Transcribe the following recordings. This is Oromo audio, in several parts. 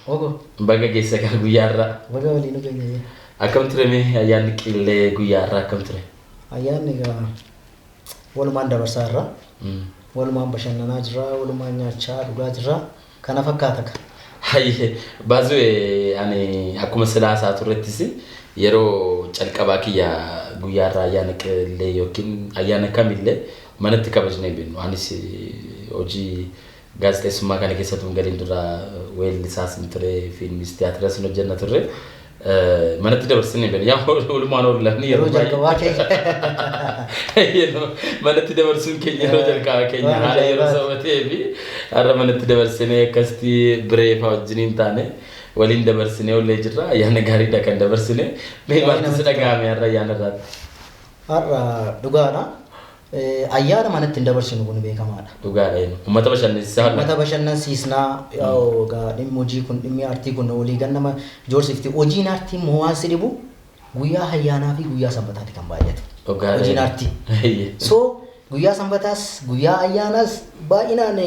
Ogo. Baga geessa kan guyyaarraa. Baga waliin geenye. Akkam ture mee ayyaanni qillee guyyaarraa akkam ture? Ayyaanni egaa walumaan dabarsaa irra. Walumaan bashannanaa jira, walumaan nyaachaa dhugaa jira. Kana fakkaata ka. Hayyee baazuu ani akkuma silaasaa turrettis yeroo calqabaa kiyya guyyaarraa ayyaana qillee yookiin ayyaana kamillee manatti kabajnee beeknu. Anis hojii gaazexeessummaa kana keessattuu galiin dura weellisaas hin ture, fiilmis tiyaatiras hin hojjenna turre. Manatti dabarsinee beeknu. Yaa walumaan oolanii yeroo jalqabaa keenya. Manatti dabarsuun keenya yeroo jalqabaa keenya haala yeroo sababa ta'eef har'a manatti dabarsinee akkasitti biree fa'aa wajjiniin taane waliin dabarsinee ollee jirra. Ayyaana gaariidha kan dabarsine. Mee maaltu si dhaga'ame har'a ayyaana irraatti? Har'a dhugaadha. Ayyaana manatti hin dabarsinu kun beekamaadha. Dhugaadha. Uummata bashannansiisaa. Uummata bashannansiisnaa dhimmi hojii kun dhimmi aartii kun olii gannama joorsifti. Hojiin aartii immoo waan si dhibu guyyaa ayyaanaa fi guyyaa sanbataati kan baay'atu. Hojiin aartii. So guyyaa sanbataas guyyaa ayyaanaas baay'inaan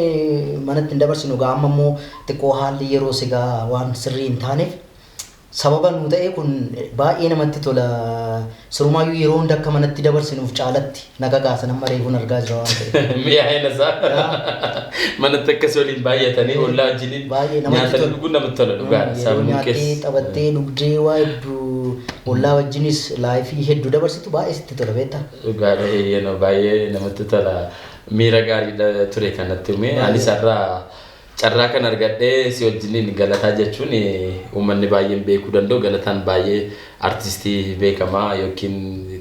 manatti hin dabarsinu gaa amma immoo xiqqoo haalli yeroo sigaa waan sirrii hin taaneef sababa nu ta'e kun baay'ee namatti tola. Sirumaayyuu yeroo hunda akka manatti dabarsinuuf caalatti naga kaasan amma reefuun argaa jira waan ta'eef. Mi'aayina isaa manatti akkas waliin baay'atanii ollaa wajjiniin nyaatanii dhuguun namatti tola dhugaadha. Yeroo nyaattee taphattee dhugdee waa hedduu ollaa wajjinis laayifii hedduu dabarsitu baay'ee sitti tola beektaa. Dhugaadha eeyyee baay'ee namatti tola. Miira gaariidha ture kanatti uume. Anis har'a carraa kan argadhee si wajjiniin galataa jechuun uummanni baay'een beekuu danda'u. Galataan baay'ee artistii beekamaa yookiin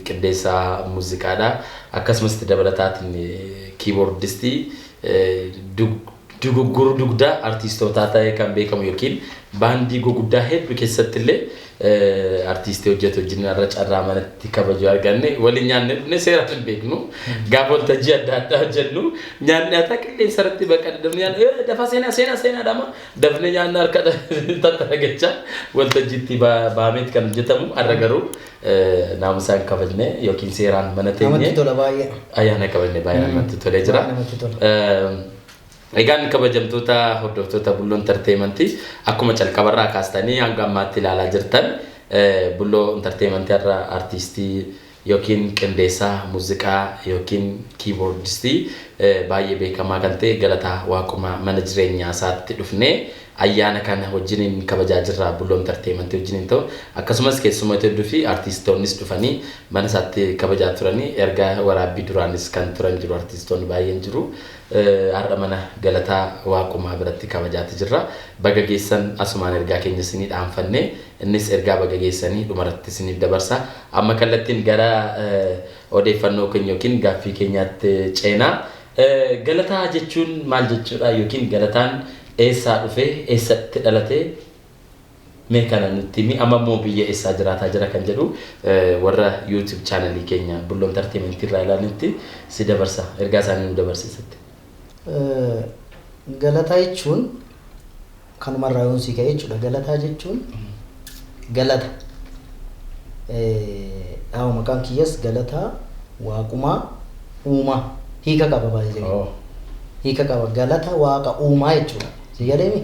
qindeessaa muuziqaadha. Akkasumas dabalataatiin kiiboordistii dugugguruu dugdaa artiistootaa ta'ee kan beekamu yookiin baandii guguddaa hedduu keessatti illee artistii hojjetu wajjin har'a carraa manatti kabaju arganne waliin nyaanne dhufne seeraan hin beeknu. Gaafa waltajjii adda addaa hojjennu nyaanni haa qilleensa irratti bakka dadhabne nyaanne dafa seenaa seenaa seenaa dhama dafne nyaanna harka tattaragachaa waltajjiitti baameet kan hojjetamu har'a garuu naamusaan kabajne yookiin seeraan mana teenye. Namatti tola baay'ee. Ayyaana kabajne baay'ee namatti tolee jira. Egaan kabajamtoota hordoftoota Bulloo Enterteementii akkuma calqabarraa kaastanii hanga ammaatti ilaalaa jirtan Bulloo Enterteementii irra artistii yookiin qindeessaa muuziqaa yookiin kiiboordistii baay'ee beekamaa kan ta'e Galataa Waaqumaa mana jireenyaa isaatti dhufnee ayyaana kana wajjiniin kabajaa jirra Bulloo Enterteementii wajjiniin ta'u akkasumas keessummoota hedduu fi artistoonnis dhufanii mana isaatti kabajaa turanii erga waraabbii duraanis kan turan jiru artistoonni baay'een jiru. Har'a mana Galataa Waaqumaa biratti kabajaati jirra. Baga geessan asumaan ergaa keenya isinii dhaanfannee innis ergaa baga geessanii dhumarratti isiniif dabarsa. Amma kallattiin gara odeeffannoo keenya yookiin gaaffii keenyaatti ceenaa. Galataa jechuun maal jechuudha yookiin galataan eessaa dhufee eessatti dhalatee mee kana nutti himi amma immoo biyya eessaa jiraataa jira kan jedhu warra YouTube chaanalii keenya Bulloo Enterteementii irraa ilaalanitti si dabarsa ergaa isaanii nu dabarsiisatti. Galataa jechuun kanumarraa yoon si ka'e jechuudha. Galataa jechuun galata. Dhaama maqaan kiyyas Galataa Waaqumaa Uumaa hiika qaba baay'ee. Hiika qaba. Galata Waaqa Uumaa jechuudha. Si galeemi?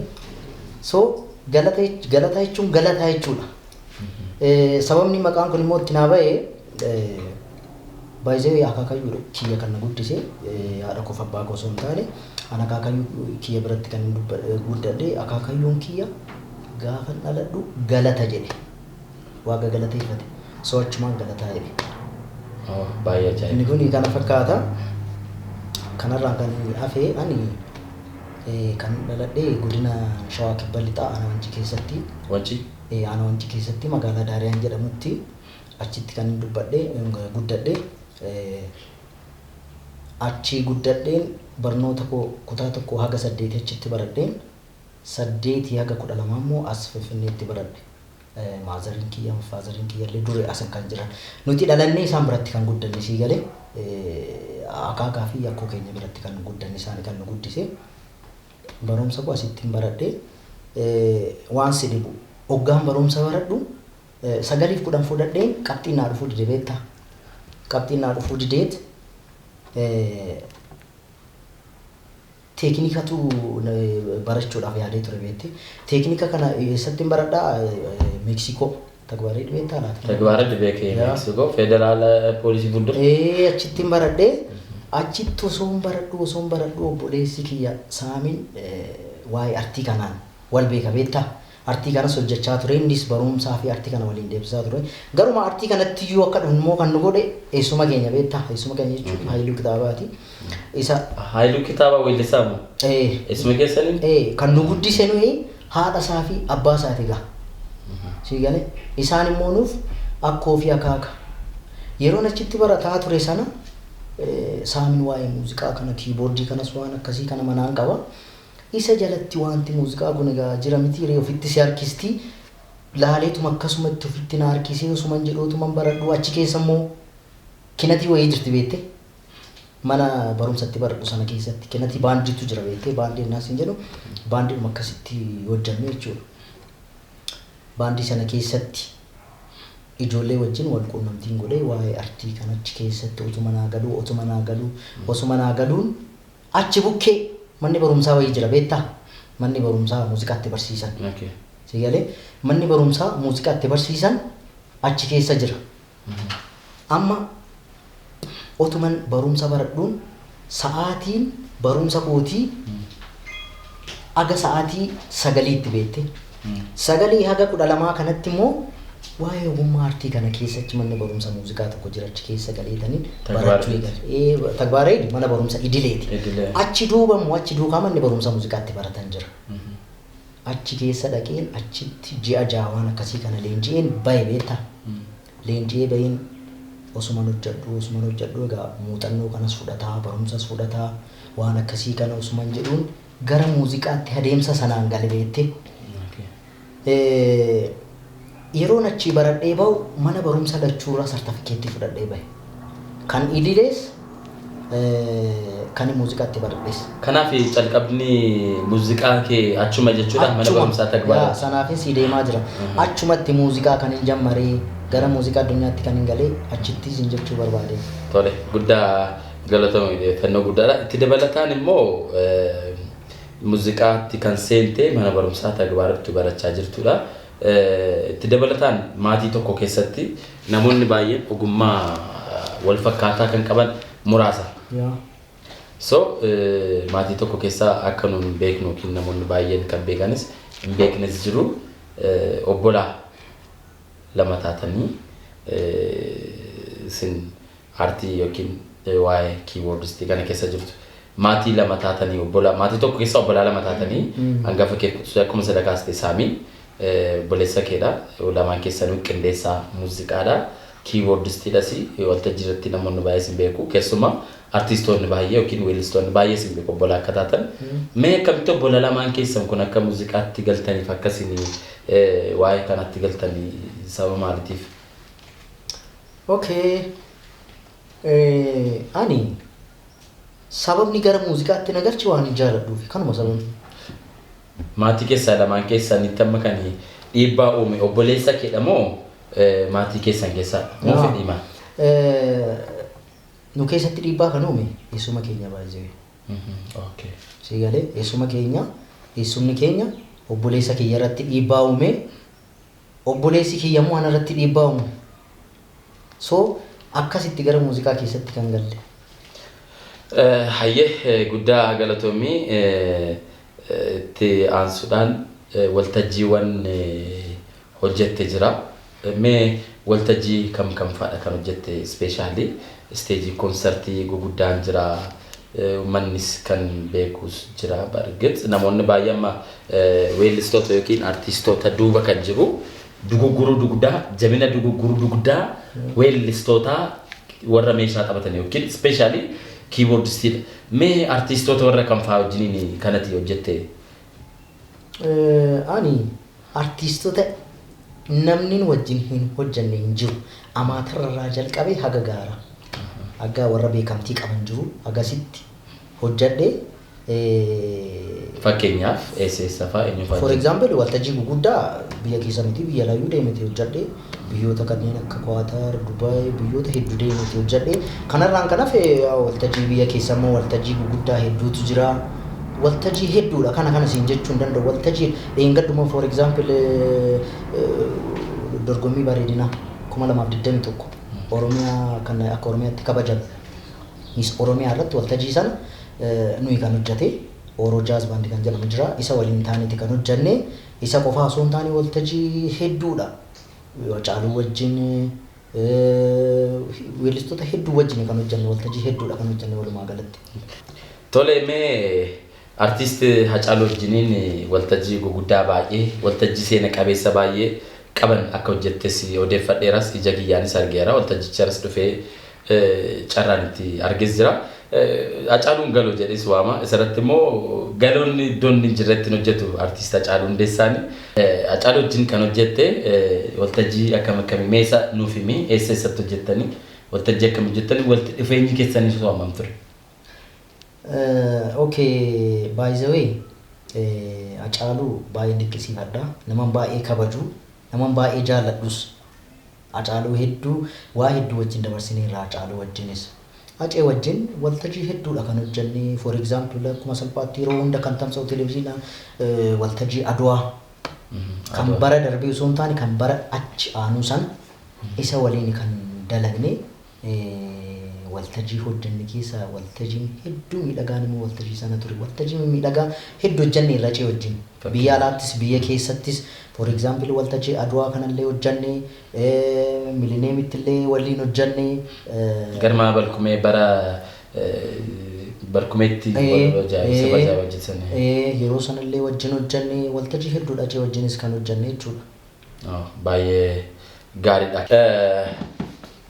So galata jechuun galataa jechuudha. Sababni maqaan kun immoo itti naa ba'e baay'ee akaakayyuu kiyya kan na guddise haadha koof abbaa koo osoo hin taane an akaakayyuu kiyya biratti kan guddadhe akaakayyuun kiyya gaafan dhaladhu galata jedhe waaqa galateeffate so achumaan galataa jedhe. Baay'ee ajaa'iba. Inni kun kana fakkaata. Kanarraa kan hafe ani kan dhaladhe godina Shawaa Kibba Lixaa Aanaa Wancii keessatti. Wancii? Aanaa Wancii keessatti magaalaa Daariyaan jedhamutti achitti kan dubbadhe guddadhe. Achi guddadheen barnoota koo kutaa 1 haga 8 achitti baradheen 8 haga 12 immoo as Finfinneetti baradhe. Maazariin kiyya faazariin kiyya illee dure asan kan jiran. Nuti dhalannee isaan biratti kan guddanne sii galee akaakaa fi akkoo keenya biratti kan guddanne isaanii kan nu guddise. Barumsa koo asittiin baradhe waan si dhibu hoggaan barumsa baradhu 9 fi 10 fudhadheen qabxiin naa dhufuu dide beektaa. Qabxiin naa dhufuu dideet Teeknikatu barachuudhaaf yaadee ture beekte. Teeknika kana eessatti baradhaa? Meeksikoo. Tagbaaree beektaa laata? Tagbaara beekee Meeksikoo federaala poolisii fuuldura. Ee, achitti baradhee, achitti osoon baradhu obboleessi kiyya Saamiin waa'ee artii kanaan wal beeka beektaa. Artii kanas hojjechaa ture, innis barumsaa fi artii kana waliin deemsisaa ture. Garuma artii kanatti iyyuu akka dhufnu immoo kan nu godhe eessuma keenya beektaa. Eessuma keenya jechuun Haayiluu Kitaabaati. Isa Haayiluu Kitaabaa weellisaa moo? Ee. Eessuma keessanii? Ee, kan nu guddise nuyi haadha isaa fi abbaa isaati gaa. Sii galee, isaan immoo nuuf akkoo fi akaaka. Yeroon achitti barataa ture sana Saamiin waa'ee muuziqaa kana, kiiboordii kanas, waan akkasii kana manaan qaba. Isa jalatti wanti muuziqaa kun egaa jira miti ree, ofitti si harkistii, laaleetuma akkasumatti ofitti na harkisee osuman jedhuutuman baradhu. Achi keessa immoo kinatii wayii jirti beekte. Mana barumsatti baradhu sana keessatti kinatii baandiitu jira beekte. Baandii ennaas hin jedhu, baandiidhuma akkasitti hojjannu jechuudha. Baandii sana keessatti ijoollee wajjin wal quunnamtiin godhee waa'ee artii kan achi keessatti otuma naa galuun achi bukkee manni barumsaa wayii jira beektaa, manni barumsaa muuziqaatti barsiisan. Si galee, manni barumsaa muuziqaatti barsiisan achi keessa jira. Amma otuman barumsa baradhuun sa'aatiin barumsa kootii aga sa'aatii 9tti beekte. 9 haga 12 kanatti immoo waa'ee ogummaa artii kana keessatti manni barumsa muuziqaa tokko jira, achi keessa galeetaniin barachuu eegale. Ee, Tagbaaree mana barumsa idileeti. Idilee. Achi duuba immoo, achi duukaa manni barumsa muuziqaatti baratan jira. Achi keessa dhaqeen achitti ji'a 6 waan akkasii kana leenji'een bahe beektaa. Leenji'ee baheen osuman hojjedhu egaa muuxannoo kanas fudhataa, barumsas fudhataa, waan akkasii kana osuman jedhuun gara muuziqaatti adeemsa sanaan gale beekte. Yeroon achii baradhee bahu mana barumsa lachuurraa sartifikeettii fudhadhee bahe. Kan idilees, kan muuziqaatti baradhees. Kanaaf calqabni muuziqaa kee achuma jechuudha, mana barumsaa Tagbaara. Sanaafis deemaa jira. Achumatti muuziqaa kan hin jammaree gara muuziqaa addunyaatti kan hin galee achittis hin jechuu barbaade. Tole, guddaa galatoomi, odeeffannoo guddaadha. Itti dabalataan immoo muuziqaatti kan seente mana barumsaa Tagbaarratti barachaa jirtudha. Itti dabalataan maatii tokko keessatti namoonni baay'een ogummaa wal fakkaataa kan qaban muraasa. So maatii tokko keessa akka nuun beeknu yookiin namoonni baay'een kan beekanis hin beeknes jiru, obbolaa lama taatanii isin aartii yookiin waa'ee keyboardistii kana keessa jirtu. Maatii lama taatanii, obbolaa maatii tokko keessa obbolaa lama taatanii, hangafa kee akkuma sadakaas ta'e Saamiin obboleessa keedha. Lamaan keessanuu qindeessaa muuziqaadha. Keyboardistiidhas. Waltajjii irratti namoonni baay'ee isin beeku. Keessumaa artistoonni baay'ee yookiin weellistoonni baay'ee isin beeku obbolaa akka taatan. Mee akkamitti obbola lamaan keessan kun akka muuziqaatti galtaniif, akkasiin waa'ee kanatti galtanii, sababa maaliitiif? Okay. Ani sababni gara muuziqaatti na galche waan hin jaaladhuufi, kanuma sababni. Maatii keessaa lamaan keessanitti amma kan dhiibbaa uume obboleessa keedha moo maatii keessan keessaa moo fedhii maal? Nu keessatti dhiibbaa kan uume eessuma keenya baay'ee. Si galee, eessuma keenya, eessumni keenya obboleessa kiyya irratti dhiibbaa uume, obboleessi kiyya immoo ana irratti dhiibbaa uume. So akkasitti gara muuziqaa keessatti kan galle. Hayyee, guddaa galatoomii. Itti aansuudhaan waltajjiiwwan hojjette jira. Mee waltajjii kam kam fa'aadha kan hojjette? Especially isteejii koonsartii guguddaan jira. Uummannis kan beekus jira. Bargit namoonni baay'ee amma weellistoota yookiin artistoota duuba kan jiru dugugguruu dugdaa, jabina dugugguruu dugdaa weellistoota warra meeshaa taphatan yookiin especially keyboardistiidha. Mee artistoota warra kam fa'aa wajjiniin kanatti hojjette? Ani artistoota namni wajjin hin hojjenne hin jiru. Amaatarraa jalqabee haga gaara. Haga warra beekamtii qaban jiru hagasitti hojjedhe. Fakkeenyaaf eessa eessa fa'aa, eenyu fa'aa? For example, waltajjii guguddaa biyya keessa miti, biyya laayyuu deemete hojjedhe, biyyoota kanneen akka Kwaatar, Dubaay, biyyoota hedduu deemete hojjedhe. Kanarraan kan hafe waltajjii biyya keessa immoo waltajjii guguddaa hedduutu jira. Waltajjii hedduudha, kana kana siin jechuu hin danda'u. Waltajjii dheengadduma, for example, dorgommii bareedinaa 2021 Oromiyaa kan akka Oromiyaatti kabajame Miss Oromiyaa irratti waltajjii sana nuyi kan hojjete Oro Jazz Band kan jedhamu jira, isa waliin taaneeti kan hojjenne. Isa qofaa osoo hin taane waltajjii hedduudha. Caaluu wajjin, weellistoota hedduu wajjin kan hojjenne, waltajjii hedduudha kan hojjenne walumaa galatti. Tole, mee artiist Hacaaluu wajjiniin waltajjii guguddaa baay'ee, waltajjii seena qabeessa baay'ee qaban akka hojjettes odeeffadheeras, ija kiyyaanis argeera, waltajjicharas dhufee carraan itti arges jira. Hacaaluun galoo jedhees waama. Isarratti immoo galoonni iddoon hin jirretti hin hojjetu artiist Hacaaluu Hundeessaani. Hacaaluu wajjin kan hojjette waltajjii akkam akkamii, mee isa nuuf himi, eessa eessatti hojjettanii, waltajjii akkam hojjettanii, walitti dhufeenyi keessanii osoo hammam ture? Okay, by the way, Hacaaluu baay'ee dinqisiifadha. Naman baay'ee kabaju, naman baay'ee jaalladhus. Hacaaluu hedduu, waa hedduu wajjin dabarsineerra Hacaaluu wajjinis. Hacee wajjin waltajjii hedduudha kan hojjenne. For example, akkuma salphaatti yeroo hunda kan tamsa'u televezyiinaa waltajjii Adwaa kan bara darbee osoo hin taane kan bara achi aanuu sana isa waliin kan dalagne. Waltajjii hojjenne keessaa waltajjiin hedduu miidhagaan immoo waltajjii sana ture. Waltajjii miidhagaa hedduu hojjenne irra Hacee wajjin. Biyya alaattis biyya keessattis, for example, waltajjii Adwaa kanallee hojjenne, Millenniumitti illee waliin hojjenne. Garmaa Balkumee, bara Balkumeetti sirba ajaa'ibaa hojjetan. Yeroo sanallee wajjin hojjenne, waltajjii hedduudha Hacee wajjinis kan hojjenne jechuudha. Baay'ee gaariidha.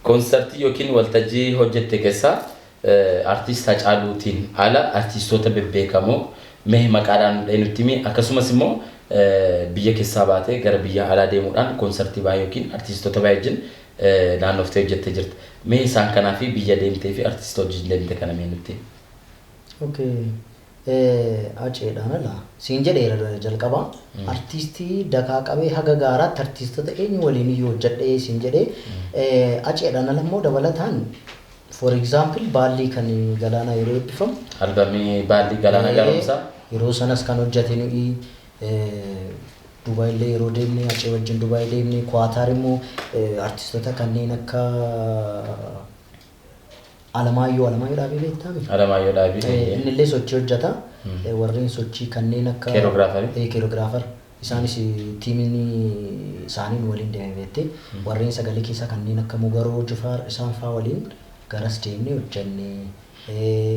Koonsartii yookiin waltajjii hojjette keessaa artiist Hacaaluutiin ala artiistoota bebbeekamoo mee maqaadhaan nutti himi, akkasumas immoo biyya keessaa baatee gara biyya alaa deemuudhaan koonsartii baay'ee yookiin artiistoota baay'ee wajjin naannoftee hojjettee jirta. Mee isaan kanaa fi biyya deemtee fi artiistoota wajjin deemte kana mee nutti himi. Okay. Haceedhaan ala siin jedheera jalqaba. Artiistii dakaa qabee haga gaaraatti artiistota eenyu waliin iyyuu hojjedhee siin jedhee. Haceedhaan ala immoo dabalataan, for example, baallii kan Galaanaa yeroo eebbifamu. Albamii baallii Galaanaa Gaaromsaa. Yeroo sanas kan hojjete nuyi Dubaay illee yeroo deemne, Hacee wajjin Dubaay deemne, Kuwaataar immoo artiistota kanneen akka Alamaayyoo, Alamaayyoo Dhaabii beektaa? Alamaayyoo Dhaabii. Inni illee sochii hojjeta. Warreen sochii kanneen akka Choreographerii. Choreographer. Isaanis tiimiin isaaniin waliin deeme beekte. Warreen sagalee keessaa kanneen akka Mugaroo Jifaar isaan faa waliin garas deemnee hojjenne.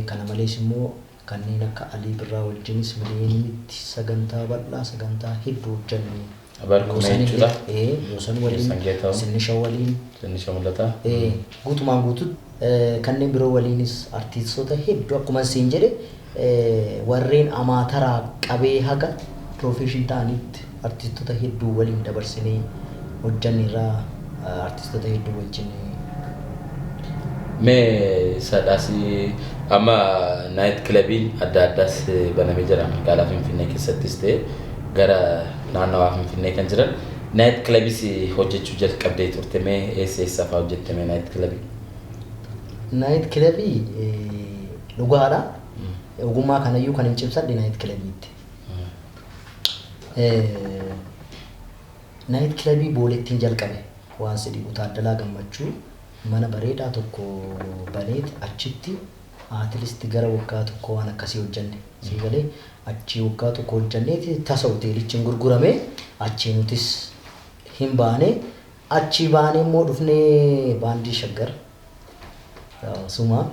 Kana malees immoo kanneen akka Alii Birraa wajjinis Millenniumitti sagantaa bal'aa, sagantaa hedduu hojjenne. Barkumee jechuudha. Yoosan waliin, Sinnisha waliin. Sinnisha mul'ata. Guutumaan guututti kanneen biroo waliinis artiistoota hedduu, akkuma siin jedhe, warreen amaataraa qabee haga profession ta'anitti artiistoota hedduu waliin dabarsinee hojjanneerraa, artiistoota hedduu wajjin. Mee sadhaasii amma night clubiin adda addaas banamee jira magaalaa Finfinnee keessattis ta'e gara naannawaa Finfinnee kan jiran night clubis hojjechuu jalqabdee turte, mee eessa eessa fa'aa hojjette mee night clubii? Night clubii dhugaadha. Ogummaa kanayyuu kan hin cimsadhe night clubiitti. Night clubii Boolettiin jalqabe. Waan si dhibu, Taaddalaa Gammachuu mana bareedaa tokko baneet achitti at least gara waggaa tokko waan akkasii hojjenne. Sii galee, achii waggaa tokko hojjenneeti tasa hoteelichi hin gurgurame, achii nutis hin baane. Achii baanee immoo dhufnee baandii Shaggar suma.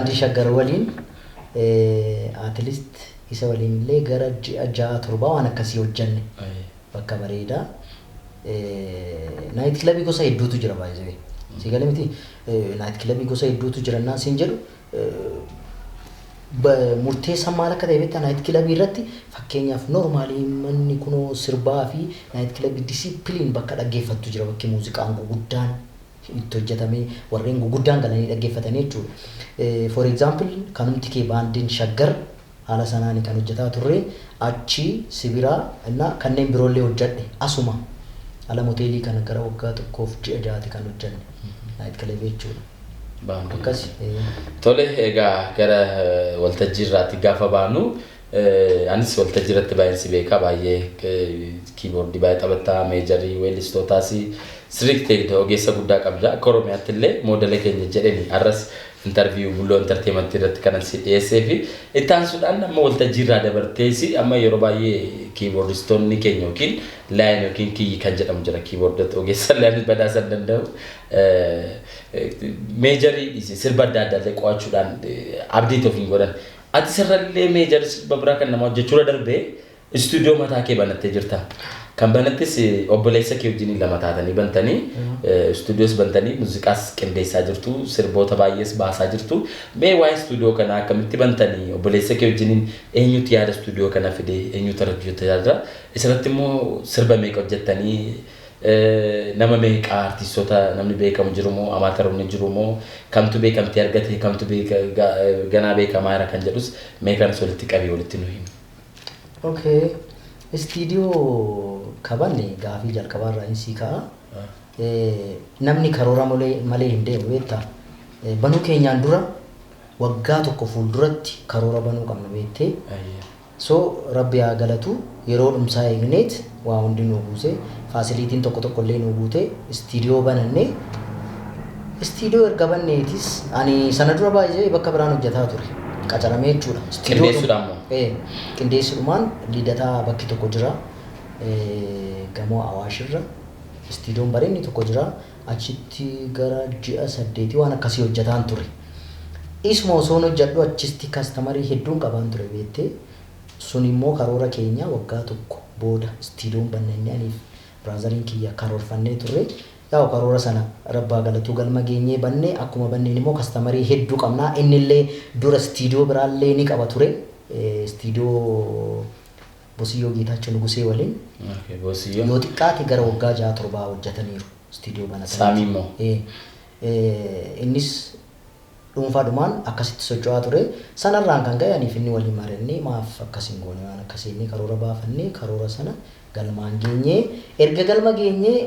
Baandii Shaggar waliin at least isa waliin illee gara ji'a 6-7 waan akkasii hojjenne bakka bareedaa. Night clubii gosa hedduutu jira baay'ee. Si galee miti, night clubii gosa hedduutu jira naan siin jedhu murteessaan maal akka ta'e beektaa? Night clubii irratti fakkeenyaaf normalii manni kunoo sirbaa fi night clubii discipline bakka dhaggeeffattu jira, bakki muuziqaan guguddaan itti hojjetamee warreen guguddaan galanii dhaggeeffatanii jechuudha. For example, kanumti kee baandiin Shaggar haala sanaan kan hojjetaa turre, achi sibiraa እና kanneen biroollee hojjedhe. Asuma Alam hoteelii kana gara waggaa 1 fi ji'a 6ti kan hojjenne night clubii jechuudha. Akkas. Tole, egaa gara waltajjii irraatti gaafa baanu, anis waltajjii irratti baay'een si beekaa, baay'ee keyboardii baay'ee taphattaa, majorii weellistootaas sirriitti ogeessa guddaa qabda. Akka Oromiyaatti illee moodela keenya jedheni arras interview Bulloo Entertainmentii irratti kanan si dhiyeessee fi itti aansuudhaan amma waltajjii irraa dabartees amma yeroo baay'ee keyboardistoonni keenya yookiin line yookiin kiyyi kan jedhamu jira, keyboardota ogeessa line badhaasa hin danda'u. Majorii dhiise sirba adda addaa illee qo'achuudhaan abdiit ofiin godhan. Ati sirrallee majorii sirba biraa kan nama hojjechuudha darbee istuudiyoo mataa kee banattee jirta. Kan banattis obboleessa kee wajjin lama taatanii bantanii, istuudiyoos bantanii, muuziqaas qindeessaa jirtu, sirboota baay'ees baasaa jirtu. Mee waa'ee istuudiyoo kanaa akkamitti bantanii, obboleessa kee wajjiniin eenyutu yaada istuudiyoo kana fide, eenyutu irratti hojjetaa jira? Isirratti immoo sirba meeqa hojjettanii, nama meeqa, artistoota namni beekamu jiru moo amaataroonni jiru moo, kamtu beekamtii argate, kamtu ganaa beekamaa jira kan jedhus mee kanas walitti qabii walitti nu himi. Okay. Istiidiyoo kabanne gaafii jalqabaarraa hin sii ka'a. Namni karoora malee hin deemu beektaa. Banuu keenyaan dura waggaa tokko fuulduratti karoora banuu qabna beektee. So rabbi haa galatu, yeroo dhumsaa eegneet waa hundi nu buuse, facilityn tokko tokko illee nu guute, istiidiyoo banannee. Istiidiyoo erga banneetis ani sana dura baay'ee bakka biraan hojjetaa ture. Qacaramee jechuudha. Qindeessuudhaan moo? Qindeessuudhumaan Lidataa bakki tokko jira. Gamoo Awaashirra istiidiyoon bareedni tokko jira. Achitti gara ji'a 8 waan akkasii hojjetaan ture. Isuma osoon hojjedhu achitti customerii hedduun qabaan ture beektee. Sun immoo karoora keenya waggaa tokko booda istiidiyoon bannannee aniif brotheriin kiyya karoorfannee turre. Yaa'u karoora sana rabbaa galatuu galma geenyee bannee, akkuma banneen immoo customerii hedduu qabnaa. Innillee dura istiidiyoo biraallee ni qaba ture. Istiidiyoo Bosiyyoo Geetaachoo Nugusee waliin. Bosiyyoo. Yoo xiqqaate gara waggaa 6-7 hojjetaniiru istiidiyoo banatanii. Saamii immoo. Innis dhuunfaadhumaan akkasitti socho'aa ture. Sanarraan kan ka'e aniif inni waliin mari'annee maaf akkas hin goone waan akkasii inni karoora baafannee karoora sana galmaan geenyee, erga galma geenyee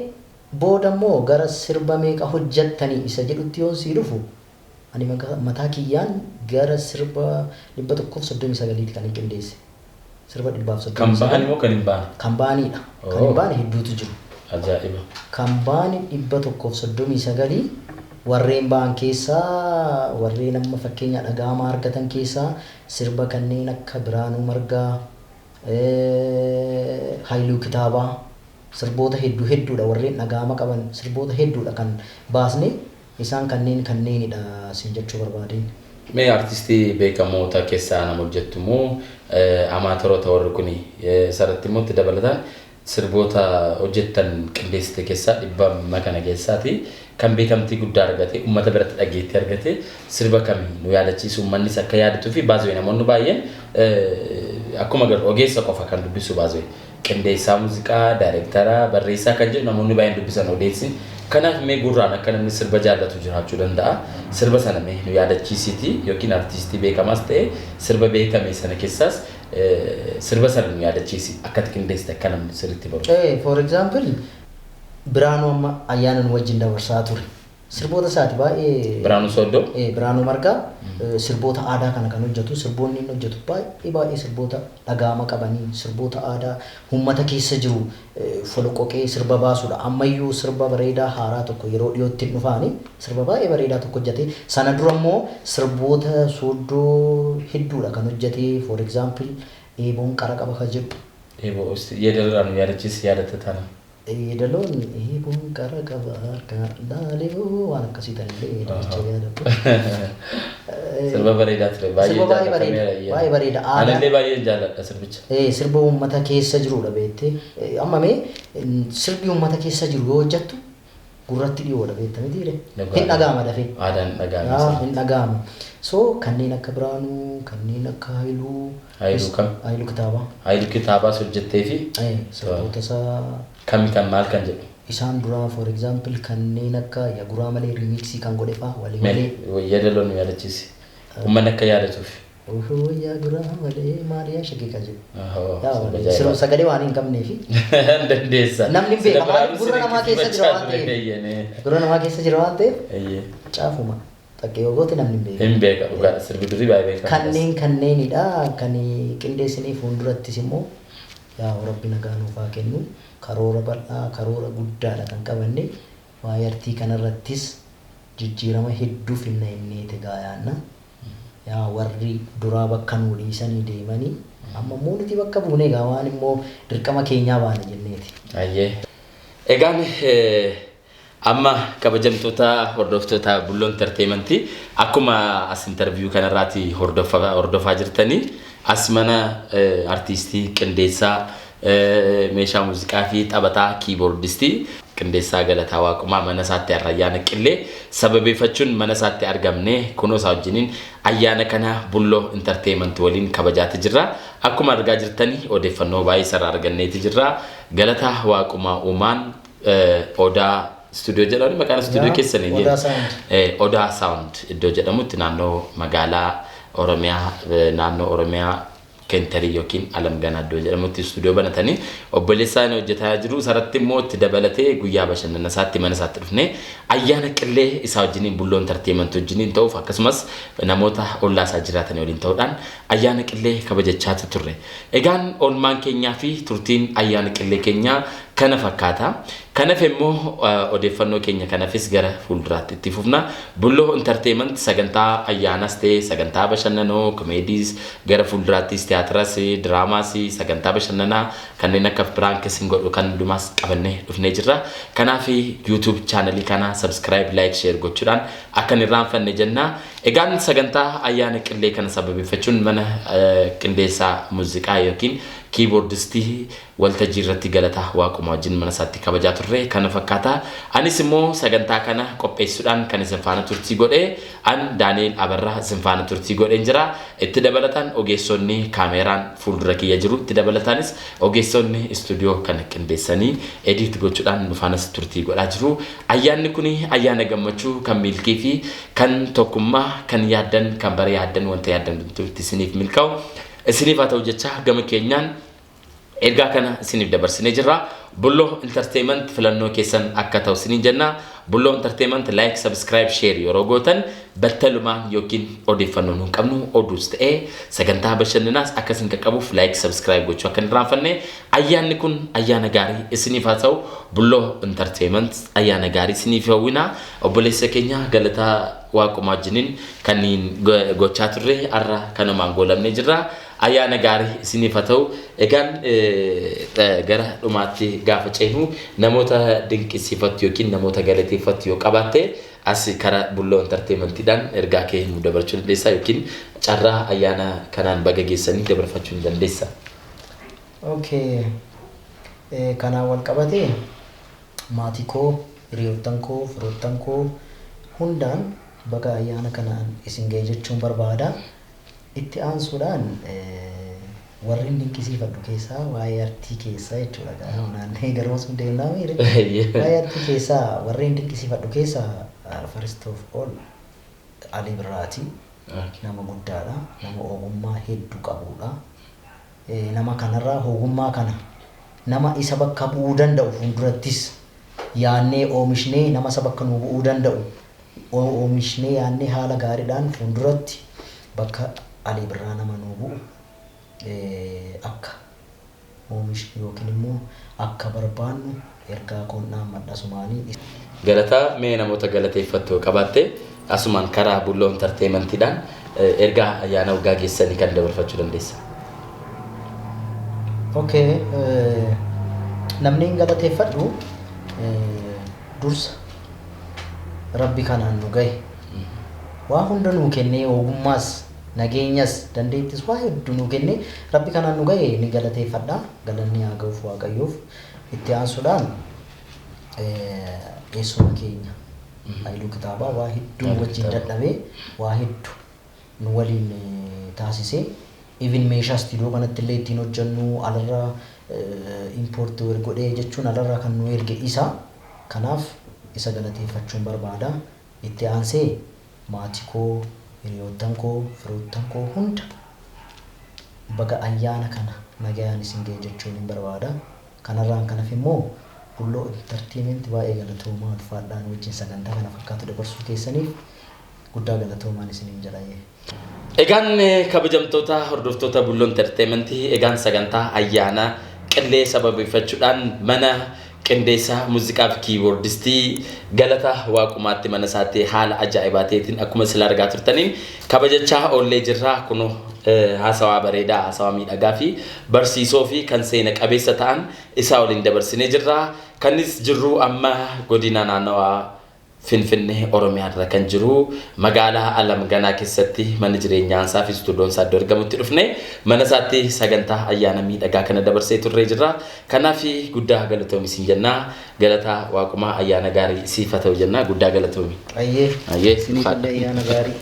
booda immoo gara sirba meeqa hojjettanii isa jedhutti yoon sii dhufu, ani mataa kiyyaan gara sirba 139ti kan hin qindeesse. Sirba dhibbaaf Kan soddomii ba'an sagal. moo kan hin baane? Kan ba'anidha. Kan hin baane hedduutu jiru. Ajaa'iba. Kan ba'an 139, warreen ba'an keessaa warreen amma fakkeenya dhaga'amaa argatan keessaa sirba kanneen akka Biraanuu Margaa, Haayiluu Kitaabaa, sirboota hedduu hedduudha, warreen dhaga'ama qaban sirboota hedduudha kan baasne, isaan kanneen kanneenidha siin jechuu barbaadeen. Mee artistii beekamoota keessaa nama hojjettu moo amaatoroota warri kuni, sarratti immoo itti dabalataan sirboota hojjettan qindeessite keessaa dhibba kana keessaati kan beekamtii guddaa argate, uummata biratti dhageettii argate sirba kamii nu yaadachiisu, uummannis akka yaadatuu fi baasee namoonni baay'een akkuma agarru ogeessa qofa kan dubbisu, baasee qindeessaa muuziqaa, daayirektara, barreessaa kan jedhu namoonni baay'een dubbisan odeessin. Kanaaf mee gurraan akka namni sirba jaallatu jiraachuu danda'a. Sirba sana mee nu yaadachiisiti, yookiin artiistii beekamaas ta'e sirba beekame sana keessaas sirba sana nu yaadachiisi, akkatti qindeessite akka namni sirriitti baru. For example, Biraanuu amma ayyaana nu wajjin dabarsaa ture. Sirboota isaati baay'ee. Biraanuu Sooddoo. Biraanuu Margaa sirboota aadaa kana kan hojjetu, sirboonni inni hojjetu baay'ee baay'ee sirboota dhaga'ama qabanii, sirboota aadaa uummata keessa jiru foloqoqee sirba baasudha. Ammayyuu sirba bareedaa haaraa tokko yeroo dhiyootti hin dhufaani sirba baay'ee bareedaa tokko hojjete. Sana dura immoo sirboota sooddoo hedduudha kan hojjete. For example, eeboon qara qaba kan jedhu. Eeboo yeedaloodhaan nu yaadachiisi, yaadatta taana. Yeedaloon eeboon qara qaba harka laalee waan akkasii ta'anillee yeedalicha yaadatu. Sirba bareedaa ture. Baay'ee Sirba baay'ee bareeda. jaallatameera. Baay'ee bareeda. Aadaa- Anillee baay'ee jaalladha sirbicha. Sirba uummata keessa jirudha beektee. Amma mee sirbi uummata keessa jiru yoo hojjettu gurratti dhiyoodha beekta mitiire. Hin dhaga'ama dafee. Aadaan dhaga'ama. Hin dhaga'ama. So kanneen akka Biraanuu, kanneen akka Haayiluu. Haayiluu kam? Haayiluu Kitaabaa. Haayiluu kitaabaas hojjettee fi Sirboota isaa kami kan maal kan jedhu? Isaan duraa, for example, kanneen akka Yaguraa malee remixii kan godhe fa'aa walii malee. Mee yeedaloo nu yaadachiisi. Uummanni akka yaadatuuf. Ohoo yaguraa malee maaliyaa shagee kan jedhu. Ahoo, Yaa, sirba sirba ajaa'ibaati. sagalee waan hin qabneefi. Dandeessa. Namni hin beeka, maaliif gurra namaa keessa jira waan ta'eef. ta'eef. Gurra namaa keessa jira waan ta'eef caafuma. Xaqqee yoo goote namni hin beeku. Hin beeka dhugaadha, sirbi durii baay'ee beekama. Kanneen kanneenidha kan qindeessinee. Fuuldurattis immoo yaa Rabbi nagaa nuuf haa kennu, karoora bal'aa, karoora guddaadha kan qabanne. Waa'ee artii kanarrattis jijjiirama hedduu finna inneete gaayaanna. Yaa warri duraa bakka nuu dhiisanii deemanii, amma immoo nuti bakka buunee egaa waan immoo dirqama keenyaa baana jenneeti. Ayyee. Egaan amma kabajamtoota hordoftoota Bulloo Entertainmentii, akkuma as interview kanarraati hordofaa jirtanii, as mana artiistii qindeessaa meeshaa muuziqaa fi taphataa kiiboordistii qindeessaa Galataa Waaqumaa mana isaatti har'a ayyaana qillee sababeeffachuun mana isaatti argamne kunoo isaa wajjiniin ayyaana kana Bulloo Entertainment waliin kabajaati jirra. Akkuma argaa jirtanii odeeffannoo baay'ee sarara arganneeti jirra. Galataa Waaqumaa uumaan Odaa Studio jedhamu maqaan studio keessanii. Odaa Sound. Odaa Sound iddoo jedhamutti naannoo magaalaa Oromiyaa, naannoo Oromiyaa Kentarii yookiin Alamganaa iddoo jedhamutti studio banatanii obboleessaa inni hojjetaa jiru. Sarratti immoo itti dabalatee guyyaa bashannana isaatti mana isaatti dhufnee ayyaana qillee isaa wajjiniin, Bulloo Entertainment wajjiniin ta'uuf, akkasumas namoota ollaa isaa jiraatan waliin ta'uudhaan ayyaana qillee kabajachaatu turre. Egaan oolmaan keenyaa fi turtiin ayyaana qillee keenyaa kana fakkaata. Kanaaf immoo odeeffannoo keenya kanaafis gara fuulduraatti itti fufna. Bulloo Entertainment sagantaa ayyaanas ta'e sagantaa bashannanoo, komeediis, gara fuulduraattis tiyaatiras, diraamaas, sagantaa bashannanaa kanneen akka pranks hin godhu kan hundumaas qabannee dhufnee jirra. Kanaaf YouTube channelii kana subscribe, like, share gochuudhaan akka hin irraanfanne jenna. Egaan sagantaa ayyaana qillee kana sababeeffachuun mana qindeessaa muuziqaa yookiin kiiboordistii waltajjii irratti Galataa Waaquma wajjin mana isaatti kabajaa turre kana fakkaata. Anis immoo sagantaa kana qopheessuudhaan kan isin faana turtii godhee an Daani'el Abarraa isin faana turtii godheen jira. Itti dabalataan ogeessonni kaameeraan fuuldura kiyya jiru. Itti dabalataanis ogeessonni istuudiyoo kana qindeessanii edit gochuudhaan nu faanas turtii godhaa jiru. Ayyaanni kun ayyaana gammachuu, kan milkii fi kan tokkummaa, kan yaaddan, kan bara yaaddan, wanta yaaddan itti isiniif milkaa'u isiniif haa ta'u jecha gama keenyaan ergaa kana isiniif dabarsinee jirra. Bulloo Entertainment filannoo keessan akka ta'u isiniin jenna. Bulloo Entertainment like, subscribe, share yeroo gootan battalumaan yookiin odeeffannoo nuun qabnu oduus ta'ee sagantaa bashannanaas akka isin qaqqabuuf like, subscribe gochuu akka hin irraanfanne. Ayyaanni kun ayyaana gaarii isiniif haa ta'u. Bulloo Entertainment ayyaana gaarii isiniif hawwina. Obboleessa keenya Galataa Waaquma wajjiniin kanneen gochaa turre har'a kanumaan goolamnee jirra. Ayyaana gaarii isiniif haa ta'u. Egaan gara dhumaatti gaafa ceenu namoota dinqisiifattu yookiin namoota galateeffattu yoo qabaatte as karaa Bulloo Entertainmentiidhaan ergaa kee nu dabarchuu dandeessa yookiin carraa ayyaana kanaan baga geessanii dabarfachuu ni dandeessa. Okay. Kanaan wal qabatee maatii koo, hiriyoottan koo, firoottan koo hundaan baga ayyaana kanaan isin ga'e jechuun barbaada. Itti aansuudhaan warri dinqisiifadhu keessaa waa'ee artii keessaa jechuudha. Naannoo garuma sun deemnaa miire. Waa'ee artii keessaa warreen dinqisiifadhu keessaa first of all Ali Birraati. Nama guddaadha. Nama ogummaa hedduu qabudha. Nama kanarraa ogummaa kana nama isa bakka bu'uu danda'u fuuldurattis yaannee oomishnee, nama isa bakka nu bu'uu danda'u oomishnee yaannee haala gaariidhaan fuulduratti bakka Alii Birraa nama nu bu'u akka oomishnu yookiin immoo akka barbaannu ergaa koon dhaammadha sumaanii. Galataa, mee namoota galateeffattu qabaatte asumaan karaa Bulloo Entertainmentiidhaan ergaa ayyaana waggaa geessanii kan dabarfachuu dandeessa. Okay, namni hin galateeffadhu dursa Rabbi kanaan nu gahe. Waa hunda nuu kennee, ogummaas, nageenyas, dandeettis, waa hedduu nuu kennee Rabbi kanaan nu ga'e ni galateeffadha. Galanni haa ga'uuf Waaqayyoof. Itti aansuudhaan eessuma keenya Haayiluu Kitaabaa waa hedduu nu wajjin dadhabee, waa hedduu nu waliin taasisee, even meeshaa istiidiyoo kanatti illee ittiin hojjennu alarraa import godhee jechuun alarraa kan nu erge isa. Kanaaf isa galateeffachuun barbaada. Itti aansee maatii koo, hiriyoottan koo, firoottan koo hunda baga ayyaana kana nagayaan isin ga'e jechuun hin barbaada. Kanarraan kan hafe immoo Bulloo Entertainment baay'ee galatoomaa, ulfaadhaan wajjin sagantaa kana fakkaatu dabarsuu keessaniif guddaa galatoomaan isiniin jedha. Egaan kabajamtoota hordoftoota Bulloo Entertainment, egaan sagantaa ayyaana Qillee sababeeffachuudhaan mana qindeessaa muuziqaa fi kiiboordistii Galata Waaqumaatti mana isaatti haala ajaa'ibaa ta'eetiin akkuma sila argaa turtaniin kabajachaa oollee jirra. Kun haasawaa bareedaa, haasawaa miidhagaa fi barsiisoo fi kan seena qabeessa ta'an isaa waliin dabarsinee jirra. Kanis jirru amma godina naannawaa Finfinnee Oromiyaa irra kan jiru magaalaa Alamganaa keessatti mana jireenyaa isaa fi istuudiyoon isaa iddoo argamutti dhufne mana isaatti sagantaa ayyaana miidhagaa kana dabarsee turree jirra. Kanaaf guddaa galatoomi siin jenna. Galataa Waaqumaa ayyaana gaarii siif haa ta'u jenna. Guddaa galatoomi. Ayyee. Ayyee. Isiniif illee ayyaana gaarii.